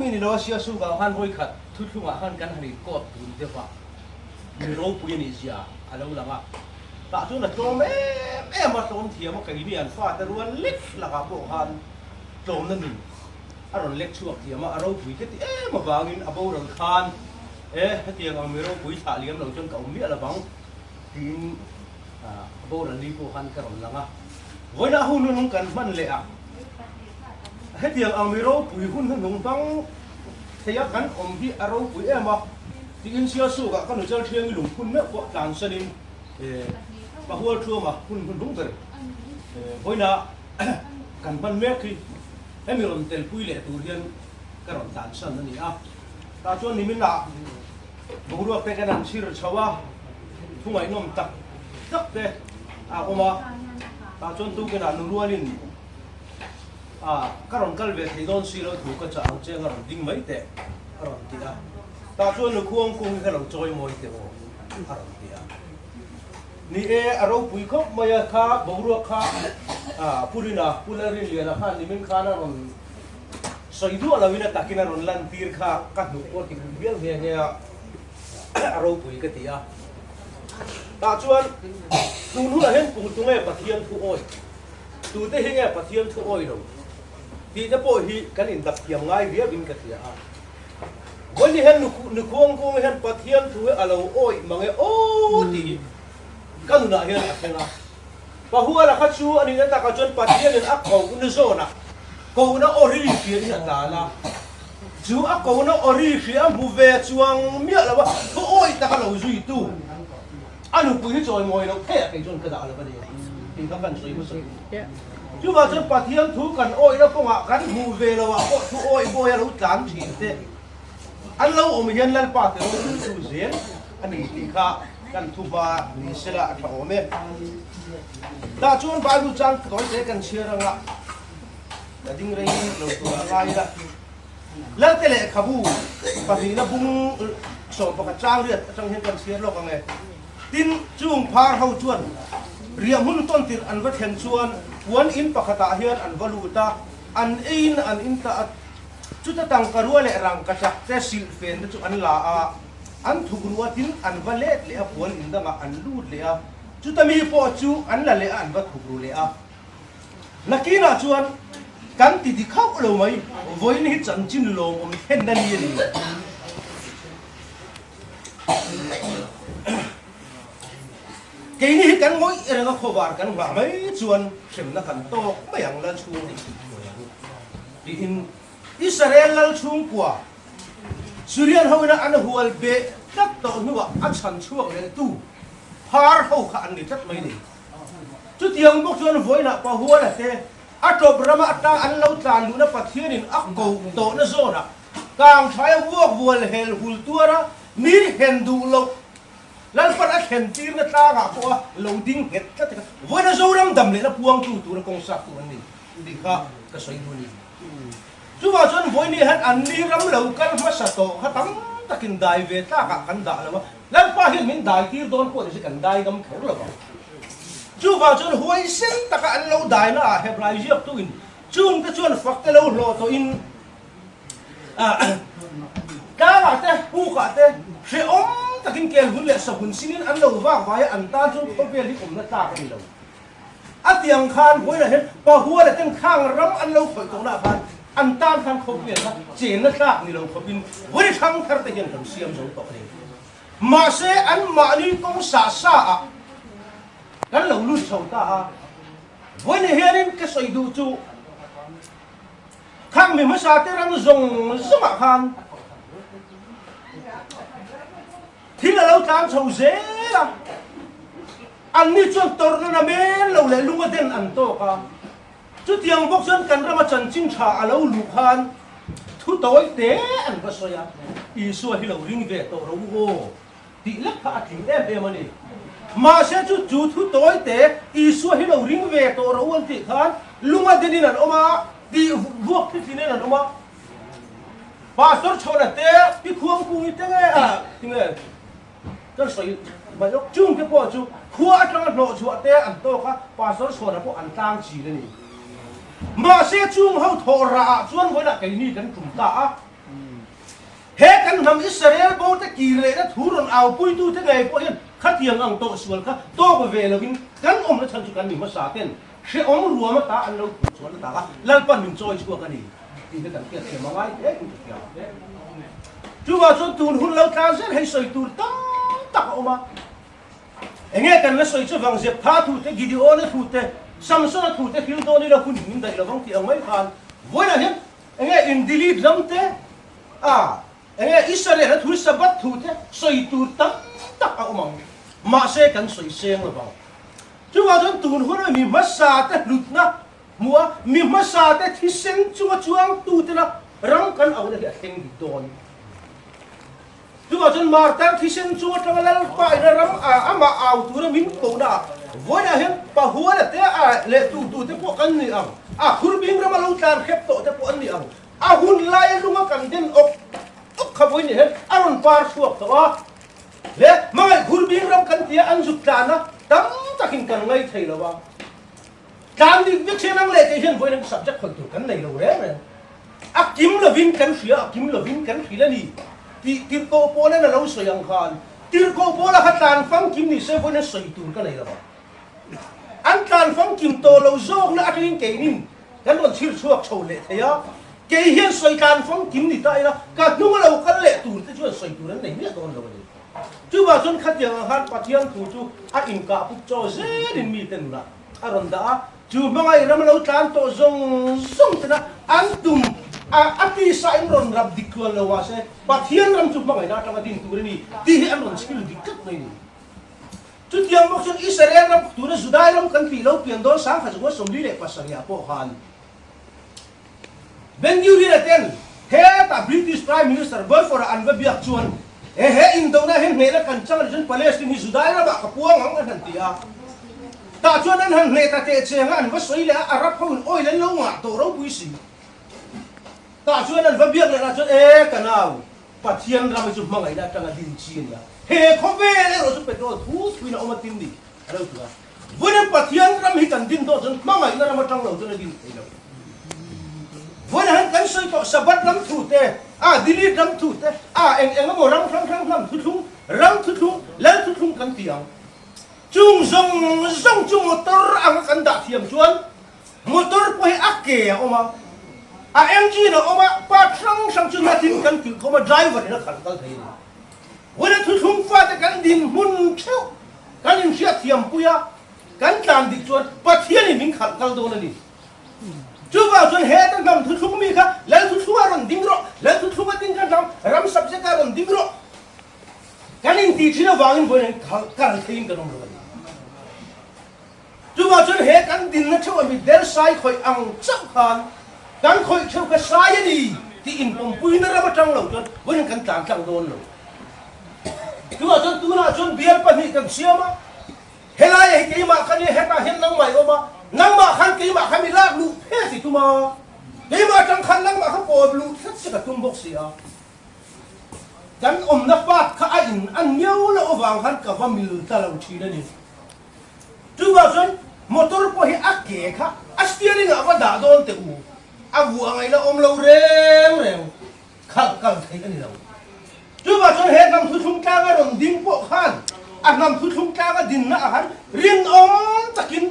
mi ni lo a sia sukah khan vawikhat thuthlungah khan kan han inkawt tun deuh a, mi ropui a nih zia a lo lang a. Tah chuan a tlawm em em a, tlawm thiam a keini an fate rual lek lakah pawh khan tlawmna nun a rawn lek chhuak thiam a, a ropui ka ti em avangin a boral khan e hetiang ang mi ropui thlah liam lo chuan ka awm miah lovang tiin a boral ni pawh khan ka rawn lang a. Vawiinah hun hnuhnung kan hman leh a, hetiang ang mi ropui hun hnuhnung hmang theia kan awm hi a ropui em a tiin Sialsukah ka nuchal thiangi lungphun meuh pawh tlansanin Pahual Thuama hun hnuhnung ber vawiinah kan hman mek hi hemi rawn telpui leh tur hian ka rawn tlansan a ni a. Tah chuan niminah boruak te kan han chhir chho a, thu ngaihnawm tak tak te a awm a. Tah chuan tukinah nu rualin a ka rawn kal ve thei dawn si lo thu ka chah ang che ang a rawn ding mai teh a rawn ti a. Tah chuan nu khuangkung hi ka lo chawi mawi teh aw a rawn ti a. Ni e, a ropui khawp mai a, kha boruak kha Pu Rina, Pu Lalrinliana khan nimin khan a rawn sawi duah loin a takin a rawn lantir kha ka hnuk pawh ti pui viau nghe nghe a, a ropui ka ti a. Tah chuan tun hunah hian pung tu nge Pathian thu awi, tute hi nge Pathian thu awi lo tih te pawh hi kan indap thiam ngai viauin ka hria a. Vawiin hian nukhuang kung hian Pathian thu hi a lo awih mang e aw tih ka nunah hian a thleng a. Pahuala kha chu a nihna takah chuan Pathianin a kohna zawnah kohna awri hriain a tlan a. Chu a kohna awri hria a hmu ve chuang miah lo a, thu awih taka lo zuitu a nupui hi chawimawi loh theih ah kei chuan ka dah lo a ni tih kha kan sawi hmasa duh. Chuvang chuan Pathian thu kan awihna kawngah kan hmuh ve loh ah pawh thu awih bawi a lo tlan thin te an lo awm hian Lalpa te ropui chu zel a ni tih kha kan thu hma ni sela a tha awm e. Tah chuan Bible chang tawi te kan chhiar anga ka ding rei lo tur a ngai ila. Lalte lehkhabu pahnihna bung 11 chang riat atang hian kan chhiar lawk ang e. Tin, chung phar ho chuan riah hmun tawn tirh an va thlen chuan puan in pakhatah hian an va lut a, an eiin an in ta a. Chuta tangka rua leh rangkachak te silh fen te chu an la a, an thuk rua tin an va let leh a, puan in dangah an lut leh a, chuta mi pawh chu an la leh a, an va thuk ru leh a. Nakinah chuan kan ti dik hauh lo mai, vawiin hi chanchin lawmawm thlenna ni a ni. Keini hi kan ngawih reng a khawvar kan nghah mai chuan hremna kan tawk mai ang lal chhung tiin Israel lal chhungkua Syrian hoina an hual beh tlat tawh hnuah a chhan chhuak leh tu phar ho kha an ni tlat mai ni. Chutiang bawk chuan vawiinah Pahuala te a tawp rama atang an lo tlan luhna Pathianin a koh tawhna zawnah kang thaia vuak vual hel hul tuara mi hen duh loh Lalpan a thlen tirna tlangah pawh a lo ding nghet tlat a, vawiina Zoram dam lehna puangtu tura kawng saktu an ni tih kha ka sawi duh a ni. Chuvang chuan vawiini hian an ni ram lo kal hmasa tawh kha tam takin dai ve tlakah kan dah lo a, Lalpa hian min dai tir dawn pawh ni se kan dai ngam kher lo vang. Chuvang chuan huaisen taka an lo daina ah Hebrai ziaktuin chungte chuan fakte lo hlawh tawhin tlangah te, pukah te hrehawm takin kelhun leh sahun sinin an lo vak vai a, an tan chuan khawvel hi awmna tlak a ni lo. A tiang khan vawiinah hian Pahuala ten khang ram an lo khawih tawhnaah khan an tan khan khawvel kha chenna tlak ni lo khawpin vawi hrang thar te hian kan siam zo tawh a ni. Mahse anmahni kawng sah sa ah kan lo lut chho ta a, vawiinah hianin ka sawi duh chu khang mi hmasa te ram zawng zawngah khan thil a lo tlang chho zel a. Anni chuan tawrhna na men lo leh lunga den an tawk a. Chutiang bawk chuan kan rama chanchin tha a lo luh khan thu tawi te an va sawi a, Isua hi lo ring ve tawh ro u aw tih lek kha a tling em em a ni. Mahse chu chu thu tawi te Isua hi lo ring ve tawh ro u an tih khan lunga denin an awm a, tih vuak thlitlinin an awm a. Pastor Chhawna te, Pi Khuangkungi te nge a tinge? Kan sawi mai lawk chung te pawh chu khua atanga hnawh chhuah te an tawk a, Pastor Chhuana pawh an tlang chin a ni. Mahse chung ho thawh rah ah chuan vawilah keini kan tum ta a. He kan hnam Israel bo te kir lehna thu rawn aupuitute ngei pawh hian khatiang ang tawh sual kha tawk ve lovin kan awmna chhan chu kan mi hmasa ten hrehawm ruam ata an lo phur chhuahna tak a, Lalpan min chawi chhuak a ni tih te kan hriat thiam a ngai hle in ka hria. Chuvang chuan tun hun lo tlan zel hei sawi tur tam tak a awm a. Enge kan la sawi chu vang Zeptha thu te, Gideona thu te, Samsona thu te hril dawn ila hun min daih lovang tih ang mai khan vawiinah hian enge in delete lam te a enge Israel a thu Sabbath thu te sawi tur tam tak a awm ang. Mahse kan sawi seng lovang. Chuvang chuan tun hun mi hmasa te hlutna hmuh a, mi hmasa te thisen chunga chuang tute la ram kan auhna hi a thleng dik dawn. Chuvang chuan Martar thisen chung atanga Lalpa ina ram amah au tura min kohna ah vawiinah hian Pahuala te a leh tu tu te pawh kan ni ang, a khurbing rama lo tlan hrep tawh te pawh an ni ang. A hun laia lunga kan den awk awk kha vawiin hian a rawn par chhuak tawh a, le hmangaih khurbing ram kan tia an zuk tlana tam takin kan ngaih thei lo a. Tlan dik vek hian ang leh tih hian vawiin subject khawih tur kan nei lo reng reng. A kim lovin kan hria, a kim lovin kan hrilh a ni tih tirhkoh pawlan a lo sawi ang khan tirhkoh pawla kha tlan famkim ni se vawiin sawi tur ka nei lo a. An tlan famkim tawh lo zawkna atangin keinin kan rawn chhir chhuak chho leh thei a, kei hian sawi tlan famkim ni ta ila ka hnung a lo kal leh tur te chuan sawi tur an nei miah dawn lo a ni. Chuvang chuan khatiang ang khan Pathian thu chu a inkah puk chaw zelin mite nunah a rawn dah a, chu hmangaih ram a lo tlan tawh zawng zawng tena an tum a, a tisa in rawn rap dik tluan lo mahse Pathian ram chu hmangaihna atanga din tur a ni tih hi an rawn chhil dik tlat mai a ni. Chutiang bawk chuan Israel ram tuna Judai ram kan tih lo pian dawn 1947 ah pawh khan Ben Gurion-a ten hetah British Prime Minister Balfour-a an va biak chuan he he indona hi hnehna kan chang a ni chuan Palestine hi Judai ramah ka puang ang an han ti a. Tah chuan an han hneh ta teh cheng a, an va sawi leh a, Arab ho in oil an lo ngah tawh ropui si. Tah chuan an va biak leh lah chuan e ka nau, Pathian ram hi chu hmangaihna atanga din chi a ni a, he khawvel erawh chu petrol thu thuin a awm a tin ni a lo ti a. Vawiin Pathian ram hi kan din tawh chuan hmangaihna ram atang lo chuan a din thei lo. Vawiin han kan sawi tawh Sabbath ram thu te, a delete ram thu te, a eng eng emaw ram hrang hrang hnam thuthlung, ram thuthlung, lal thuthlung kan ti ang. Chung zawng zawng chu motor anga kan dah thiam chuan motor pawh hi a ke a awm a, a engine a awm a, part hrang hrang chu natin kan kilh khawm a, driver in a khalh kal thei a ni. Vawiin thuthlung fate kan dinhmun theuh kan inhriatthiam pui a, kan tlan dik chuan Pathianin min khalh kal dawn a ni. Chuvang chuan heta hnam thuthlung mi kha Lal thuthlunga rawn ding rawh, Lal thuthlunga ding kha hnam ram subject ah rawn ding rawh. Kan intih thin avangin vawiin an khalh kal theiin kan awm lo a ni. Chuvang chuan he kan dinna theuh a mitdel sai khawih ang chauh khan kan khawih theuh kha sai a ni tih inpawmpuina ram atang lo chuan vawiin kan tlan tlang dawn lo. Chuvang chuan tunah chuan bial pahnih kan siam a, helaiah hi keimah kha nia hetah hian nangmah i awm a, nangmah khan keimah kha mi lak luh phet i tum a, keimah atang khan nangmah kha pawm luh tlat che ka tum bawk si a. Kan awmna part kha a in an miau loh avang khan ka va mil ta lo thin a ni. Chuvang chuan motor pawh hi a ke kha a steering ah va dah dawn teh u, a vuah ngaihna awm lo reng reng khalh kal theih a ni lo. Chuvang chuan he hnam thuthlung tlanga rawn ding pawh khan a hnam thuthlung tlanga dinna ah khan rinawm takin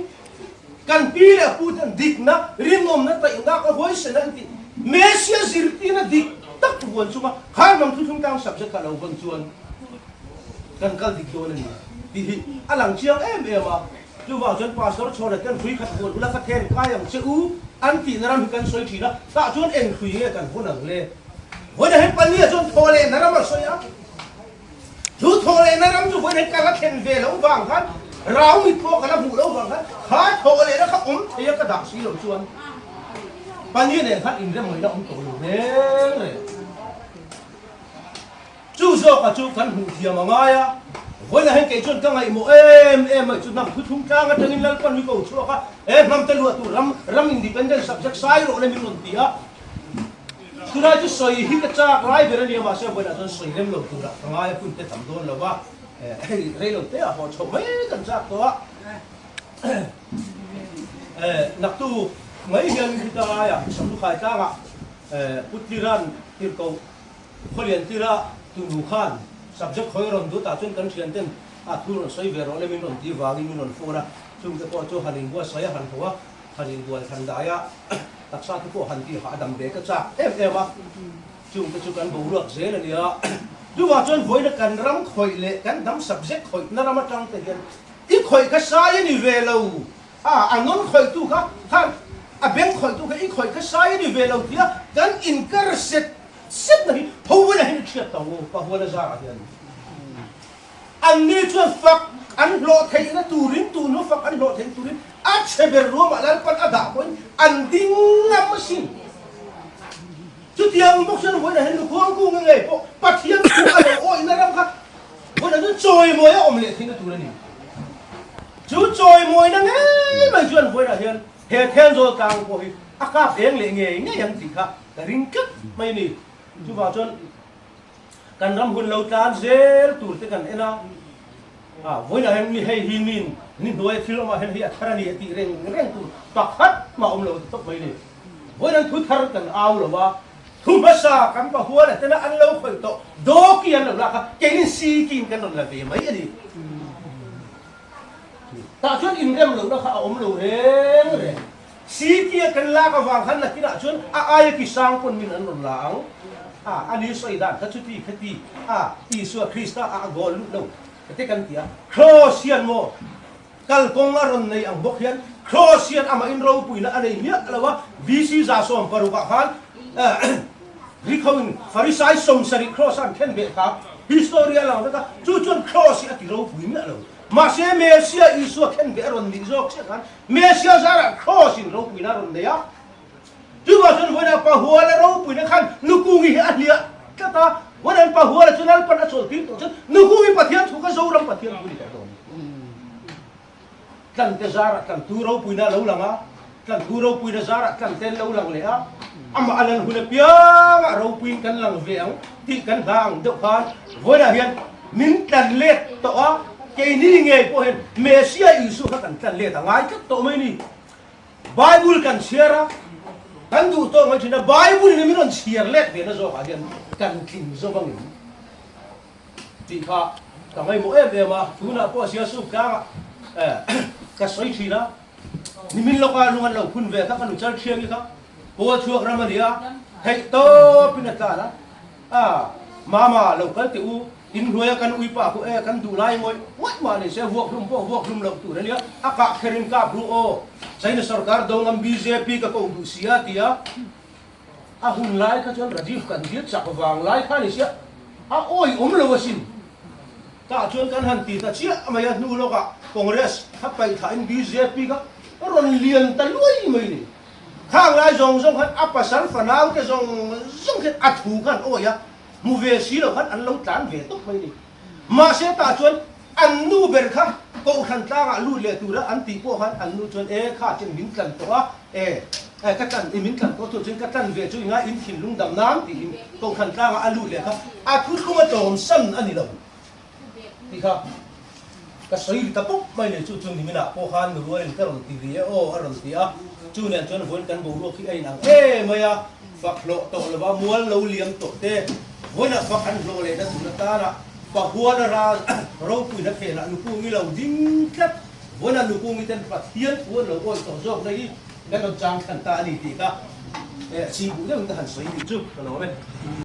kan pi leh pu ten dikna, rinawmna taihnak a huaisen a an tih Messia zirtirna dik tak vuan chunga kha hnam thuthlung tlang subject kha lo vawn chuan kan kal dik dawn a ni tih hi a lang chiang em em a. Chuvang chuan Pastor Chhawna ten hrui khat vuan ula ka then kai ang che u an tihna ram hi kan sawi thin a, tah chuan eng hrui nge kan vawn ang le? Vawiin ah hian Pania chuan thaw lehna ram a sawi a, chu thaw lehna ram chu vawiin ah hian ka la thlen ve lo vang khan rau mit pawh ka la hmuh lo vang khan kha thaw lehna kha awm thei a ka dah si lo chuan Pania nen khan inrem ngaihna awm tawh lo reng reng. Chu zawka chu kan hmuh thiam a ngai a, vawiinah hian kei chuan ka ngaihmawh em em mai chu hnam thuthlung tlang atangin Lalpan mi ko chhuak a, he hnam te luah tur ram, ram independence subject sai rawh le min rawn ti a, tunai chu sawi hi ka chak lai ber a nia mahse vawiinah chuan sawi rem lo turah ka ngai a hun te tam dawn lo va, hei rei lo te ah haw chhoh mai kan chak tawh a, naktu mai hian khita laiah Samlukhai tlangah Putliran tirhkoh. Khawlian tira tunu khan subject khawi rawn dut ah chuan kan thian ten a thu rawn sawi ve rawh le min rawn ti vangin min rawn phone a, chungte pawh chu han inbuatsaih a han tho a, han inbual than dai a, taksa te pawh han tih hahdam ve ka chak em em a, chungte chu kan boruak zel a nia. Chuvang chuan vawiina kan ram khawih leh kan hnam subject khawihna ram atang te hian i khawih kha sai a ni ve lo. A, a nawn khawihtu kha khan a beng khawihtu kha i khawih kha sai a ni ve lo tia kan inkar set set na hi tho bulah hian i hriat tawh u Pahuala zarah hian. Anni chuan fak an hlawh theihna turin tun hu fak an hlawh theih turin a chhe ber ruamah Lalpan a dah pawhin an ding ngam asin. Chutiang bawk chuan vawiinah hian Lukhuang kunga ngei pawh Pathian thu a lo awihna ram kha vawiinah chuan chawimawi a awm leh theihna tur a ni. Chu chawimawina ngei mai chuan vawiinah hian he Thenzawl tlang pawh hi a kap eng leh ngei ngei ang tih kha ka ring tlat mai a ni. Chuvang chuan kan ram hun lo tlan zel tur te kan en a, a vawiinah hian mi hei hi min ni hnuaia thil awmah hian hei a thar a ni a tih reng reng tur pakhat mah awm lo ti tawp mai a ni. Vawiin thu thar kan au lo a, thu hmasa kan pahuala tena an lo khawih tawh dawki an lo lak a, keinin sikin kan rawn la ve mai a ni. Tah chuan inrem lohna kha a awm lo reng reng. Sikia kan lak avang khan nakinah chuan a aia ki sang pawn min an rawn la ang. A, ani sawi dan kha chuti khati a, Isua Krista a a goal lut lo te kan ti a, Kraws hian maw Kalkawng a rawn nei ang bawk hian Kraws hian amah in ropuina a nei miah lo a, BC 16 ah khan Rikho in Farisai 70 Kraws a an khen beh kha history a lang vek a, chu chuan Kraws hi a ti ropui miah lo. Mahse Messiah Isua khen beh a rawn nih zawk chiah khan Messiah zarah Kraws in ropuina a rawn nei a, Chuvang chuan vawiinah Pahuala ropuina khan Nukungi hi a hliah tlat a, vawiinah Pahuala chu Lalpan a chawlhtir tawh chuan Nukungi Pathian thu kha Zoram Pathian thu a ni tawh dawn. Tlante zarah tlantu ropuina a lo lang a, tlantu ropuina zarah tlante an lo lang leh a, amah a lan hun apiangah ropuiin kan lang ve ang tih kan hla ang deuh khan vawiinah hian min tlan let tawh a, keini ngei pawh hian Messiah Isua kha kan tlan let a ngai tlat tawh mai a ni. Bible kan chhiar a, kan duh tawh mai thin a, Bible in min rawn chhiar let ve na zawkah hian kan tling zo vangin tih kha ka ngaihmawh em em a, tunah pawh Sialsuk tlangah ka sawi thin a, nimin lawka lung an lo phun ve kha ka nu chal thiangi kha pawl chhuak ram a ni a, theih tawpin a tlan a, a mama lo kal teh u, In hnuaia kan ui pa khu e kan duh lai ngawih ngawih mah ni se vuak hlum pawh vuak hlum loh tur a nia, a kah kher in kap ru aw, China sorkar do ngam bjp ka koh duh si a ti a, a hun lai kha chuan Rajiv Gandhi chak vang lai kha ni sia a awi awm lo asin. Tah chuan kan han ti ta chiah mai a hnu lawkah Congress kha paih thlah in bjp kha rawn lian ta luai mai ni. Khang lai zawng zawng khan a pasal fanau te zawng zawng khian a thu khan awi a, Hmu ve si lo khan an lo tlan ve tawp mai a ni. Mahse tah chuan an nu ber kha Kohhran tlangah lut leh tura an tih pawh khan an nu chuan e kha chuan min tlan tawh a, e ka tlan i min tlan tawh tur chuan ka tlan ve chu i ngai in thinlung dam nan tiin Kohhran tlangah a lut leh kha a thuthlung a tlawmsan a ni lo tih kha ka sawi ri ta pawp mai a ni. Chu chu niminah pawh khan nu rualin ka rawn ti ri e aw a rawn ti a, chu nen chuan vawiin kan boruak hi a inang em mai a. Fak hlawh tawh lova mual lo liam tawh te, vawiinah fak an hlawh lehna tur atana Pahuana ral ropuina phenah Nukungi lo ding tlat, vawiinah Nukungi ten Pathian thu an lo awih tawh zawk na hi kan rawn chang thlan ta a ni tih kha chimbuh deuhin ka han sawi nih chu ka lawm e.